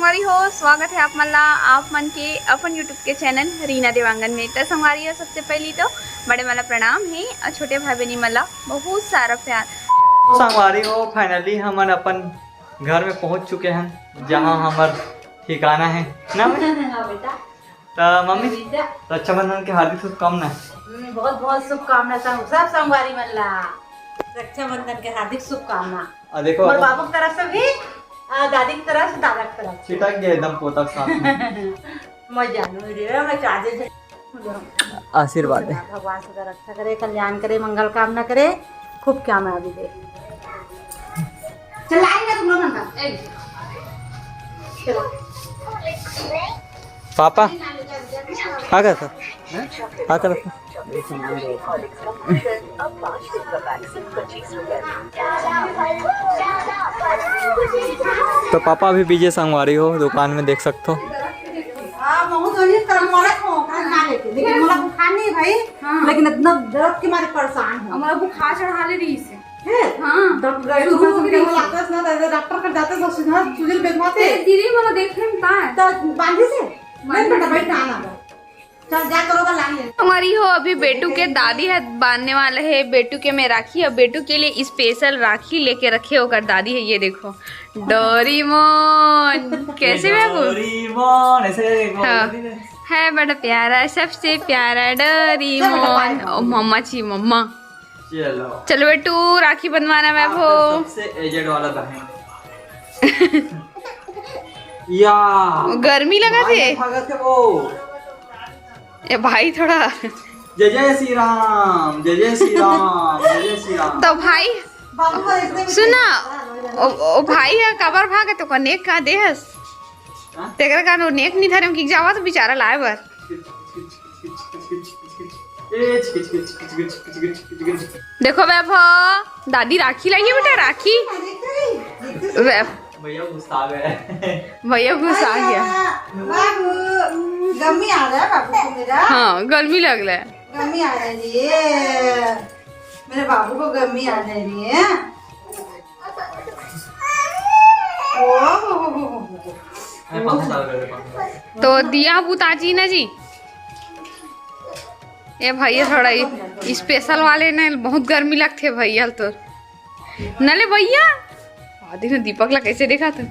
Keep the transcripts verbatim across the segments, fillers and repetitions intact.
संगवारी हो, स्वागत है आप मन ला, आप मन के अपन YouTube के चैनल रीना देवांगन में। तो संगवारी हो, सबसे पहली तो बड़े मन ला प्रणाम हे और छोटे भाई बहनी मन ला बहुत सारा प्यार। संगवारी हो, finally हमन अपन घर में पहुंच चुके हैं, जहां हमर ठिकाना है ना। हाँ बेटा। तो मम्मी, बेटा। रक्षाबंधन के हार्दिक शुभकामना। हम्म, बहुत बहुत शुभकामना सब, सब संगवारी मन ला रक्षाबंधन के हार्दिक शुभकामना। और देखो, मोर बाबू की तरफ से भी, आ, दादी की तरफ से, दादा की तरफ से। छिटक गए एकदम पोता के साथ में। मैं जानू रे, मैं चार्जे से। आशीर्वाद है। भगवान सदा रक्षा करे, कल्याण करे, मंगल कामना करे, खूब क्या मैं अभी दे। चल, लाई ना तुम लोग अंदर। चलो। पापा, आ गया था? आ गया था? तो पापा अभी बीजे संगवारी हो, दुकान में देख सकते हो। हाँ, महू तो इस तरह मरत हो, खाना खा लेके। लेकिन मोला बुखार नहीं भाई, हाँ। लेकिन इतना दर्द के मारे परेशान हो। हमारा बुखार चढ़ा ले रही से। है? हाँ। डॉक्टर गए शुरू तो हो गई। डॉक्टर ना, तो डॉक्टर कर जाते तो सीधा सुजल बेगमाते। ए, दीदी, मोला देख ले, बता। तो बांधी से? बांधी नहीं बेटा, से। बैठ ना, आना। चल, जा करो, बा लान ले। हमारी हो अभी बेटू के दादी है बांधने वाला है बेटू के में राखी। अब बेटू के लिए स्पेशल राखी लेके रखे ओकर दादी है। ये देखो डोरीमोन, कैसे बाबू? डोरीमोन, ऐसे देखो। हाँ। है बड़ा प्यारा, सबसे प्यारा डोरीमोन। ओ मम्मा जी, मम्मा। चलो। चलो बेटू, राखी बंधवाना मैं आपका वो। सबसे एजेड वाला बहन। या। वो गर्मी लगा भाई थे। भागत है वो। ए भाई, थोड़ा। जय जय श्री राम, जय जय श्री राम, जय जय श्री राम। तो भाई, बाबू को इसने भी सुना, ओ, ओ भाई है, कबर भागे तो कने का देहस। हाँ? तेकर का नो नेक नहीं धरम कि जावा तो बेचारा लाए बर। ए, छिक, छिक, छिक। देखो वैभव, दादी राखी लाई है बेटा, राखी। वैभव। भैया गुस्सा आ गया। भैया गुस्सा आ गया। बाबू, गर्मी आ रहा है बाबू को मेरा। हाँ, गर्मी लग रहा है। गर्मी आ रही है, मेरे बाबू को गर्मी आ रही है। ओ हो हो हो हो हो। अरे, पंखा चालू कर दे, पंखा। तो दिया बुता जी ना जी। ए भैया, थोड़ा स्पेशल वाले ने बहुत गर्मी लगथे भैया तो। नले भैया, आदि ने दीपक ला कैसे देखा था?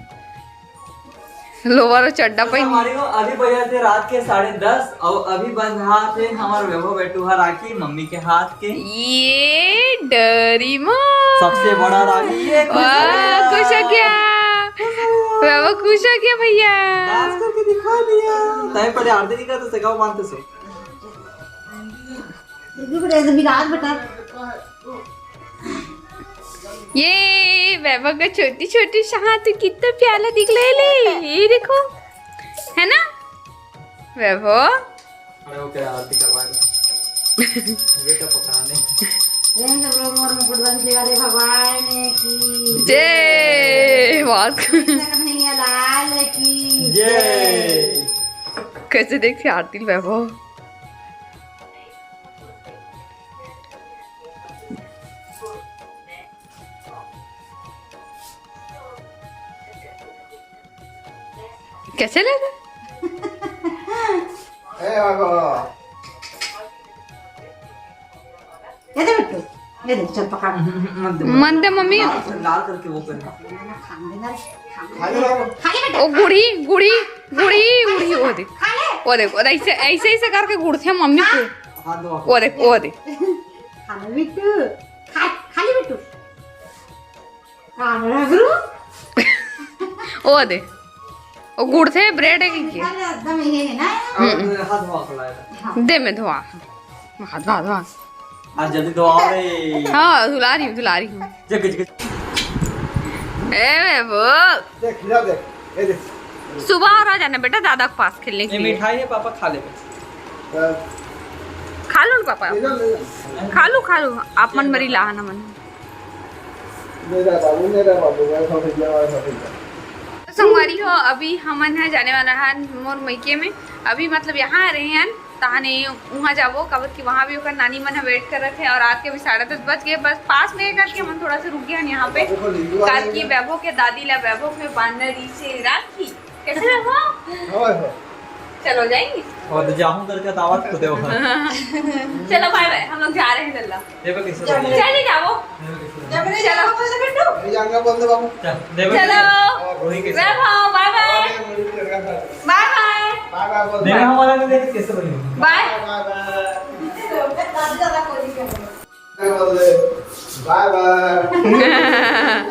लोवर और चड्डा तो पहन। हमारे को अभी बजा थे रात के साढ़े दस और अभी बंधा थे हमारे वैभव बेटू हा राखी मम्मी के हाथ के। ये डोरीमोन। सबसे बड़ा राखी ये, खुश हो वाह, गया। खुश हो गया। खुश हो गया। वैभव खुश हो गया भैया। डांस करके दिखा दिया। तय पहले आरती दिखा तो सिखाओ मानते सो। दीदी को ऐसे बिगाड़ बेटा। ये वैभव का छोटी छोटी हाथ कितना प्यारा दिख रहे ले। ये देखो, है ना वैभव? अरे वो क्या आरती करवा रहे? बेटा पकाने। प्रेम से बोलो मोर मुकुट बंसी वाले भगवान की जय। बहुत कृष्ण कन्हैया लाल की जय। जय। कैसे देखते आरती वैभव? कैसे लगा? ए बाबा। ये दे बेटू, ये दे, चल पकड़। मत दे। मत दे मम्मी। लाल, लाल करके वो करना। खाने दे ना, खाने दे। खाने दे। ओ गुड़ी, गुड़ी, गुड़ी, गुड़ी, वो दे। खा ले। वो देख, वो देख, ऐसे, ऐसे, ऐसे करके गुड़थे मम्मी को। हाथ धो। वो देख, वो देख। खा ले बेटू, खा, खा ले बेटू। ओ दे, ओ गुड़ थे, ब्रेड है कि क्या? एकदम ये है ना। हम्म। हाथ धोआ के लाया था। हाँ। दे मैं धोआ। हाथ धोआ, धोआ। आज जल्दी धोआ रे। हाँ, धुला रही हूँ, धुला रही हूँ। जग, जग। ए, मैं बोल। देख, इधर देख, ये देख। सुबह और आ जाना बेटा दादा के पास खेलने के ये लिए। मिठाई है, पापा खा ले। खा लो ना पापा। ले जा, ले जा। खा लो, खा लो। आप मन मरी लाहा ना मन। ले जा बाबू, ले जा बाबू, वैसा भैया, वैसा भैया। तो संगवारी हो, अभी हमन ह जाने वाला हन मोर मइके में। अभी मतलब यहाँ आ रहे हैं, तहाने वहाँ जाबो, काबर कि वहाँ भी ओकर नानी मन ह वेट करत हे। और रात के अभी साढ़े दस बज गए, बस पास में करके हमन थोड़ा सा रुक गए हैं यहाँ पे। बाबू को ले लो, आ काबर कि जाएगा। वैभव के दादी ला वैभव में बांधना रही से राखी। कैसे जाबो? ओए हो। चलो जाएंगे। और तो जाऊं करके दावत को दे। चलो बाय बाय, हम लोग जा रहे हैं लल्ला। ये पे कैसे जाएंगे? चल नहीं जाओ। जब नहीं जाओ, बोल दे बेटू। ये जाऊंगा, बोल दे बाबू। चल, दे बेटा। चलो। और रोही कैसे? वैभव, बाय बाय। बाय बाय। बाय बाय। बाय बाय, बोल दे। देना हमारा नहीं देखे कैसे बनेगा? बाय। बाय बाय।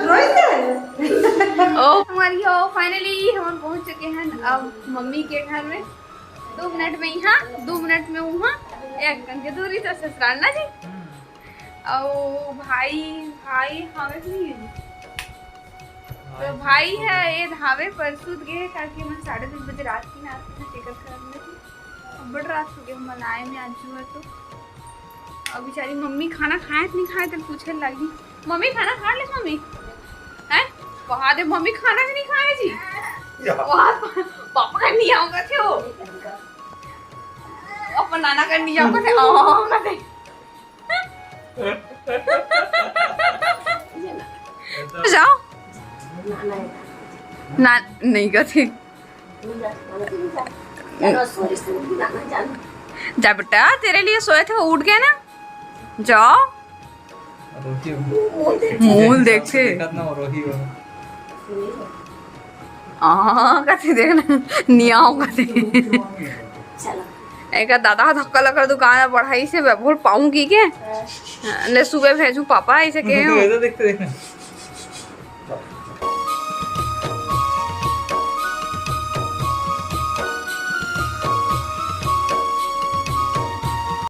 बाय बाय। ओ हमारी हो, फाइनली हम पहुंच चुके हैं अब मम्मी के घर में। दो मिनट में यहाँ, दो मिनट में वहाँ, एक घंटे दूरी तो ससुराल ना जी। और भाई, भाई हवे नहीं है। तो भाई है, ये धावे परसुत गए, ताकि मन साढ़े दस बजे रात की ना आते हैं, टिकट खराब में थी। अब बड़ रात हो गया, मन आए में आज हुआ तो। अब बेचारी मम्मी खाना खाए कि नहीं खाए, तो पूछे लगी, "मम्मी खाना खा ले मम्मी?" हैं? वहाँ दे मम्मी खाना भी नहीं खाए जी। या। वहाँ पा-, पापा का नहीं आऊंगा थे वो। अपन नाना का नहीं आऊंगा थे, आऊंगा थे। जाओ। ना, नहीं करती। जा बेटा, तेरे लिए सोए थे, वो उठ गए ना। जाओ। रोही हो। मूल देखते। देखत ना, रोही हो। हाँ, कथे देखना, नियाव कथे। एक दादा धक्का लगा दुकान में बढ़ाई से, मैं बोल पाऊंगी के? ले सुबह भेजू पापा, ऐसे कहे हो। ऐसे देखते देखना।